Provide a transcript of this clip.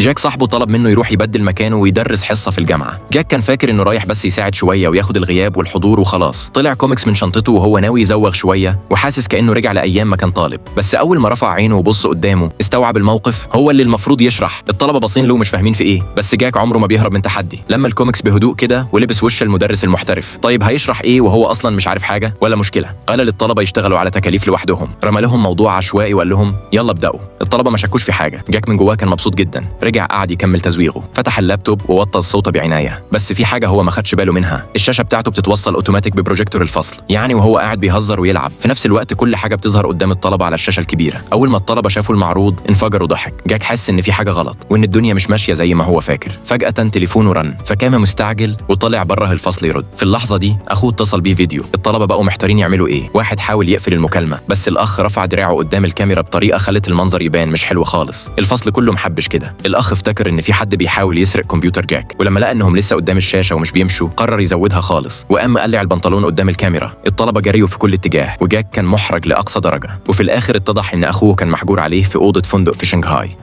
جاك صاحبه طلب منه يروح يبدل مكانه ويدرس حصة في الجامعة. جاك كان فاكر انه رايح بس يساعد شوية وياخد الغياب والحضور وخلاص. طلع كوميكس من شنطته وهو ناوي يزوغ شوية وحاسس كانه رجع لايام ما كان طالب. بس اول ما رفع عينه وبص قدامه استوعب الموقف، هو اللي المفروض يشرح. الطلبة باصين له مش فاهمين في ايه، بس جاك عمره ما بيهرب من تحدي. لما الكوميكس بهدوء كده ولبس وش المدرس المحترف. طيب هيشرح ايه وهو اصلا مش عارف حاجة ولا مشكلة؟ قال للطلبة يشتغلوا على تكاليف لوحدهم. رمى لهم موضوع عشوائي وقال لهم يلا ابدأوا. الطلبة ما شكوش في حاجة. جاك من جواه كان مبسوط جدا، رجع قعد يكمل تزويغه. فتح اللابتوب ووطى الصوت بعناية، بس في حاجة هو ما خدش باله منها، الشاشة بتاعته بتتوصل اوتوماتيك ببروجيكتور الفصل، يعني وهو قاعد بيهزر ويلعب في نفس الوقت كل حاجة بتظهر قدام الطلبة على الشاشة الكبيرة. اول ما الطلبة شافوا المعروض انفجروا ضحك. جاك حس ان في حاجة غلط وان الدنيا مش ماشية زي ما هو فاكر. فجاة تليفونه رن، فكان مستعجل وطلع بره الفصل يرد. في اللحظة دي اخوه اتصل بيه فيديو. الطلبة بقوا محتارين يعملوا ايه. واحد حاول يقفل المكالمة، بس الاخ رفع دراعه قدام الكاميرا بطريقة خلت المنظر يبان مش حلو خالص. الفصل كله محبش كده. الاخ افتكر ان في حد بيحاول يسرق كمبيوتر جاك، ولما لقى انهم لسه قدام الشاشة ومش بيمشوا قرر يزودها خالص وقام مقلع البنطلون قدام الكاميرا. الطلبة جريوا في كل اتجاه وجاك كان محرج لاقصى درجه. وفي الاخر اتضح ان اخوه كان محجور عليه في اوضة فندق في شنغهاي.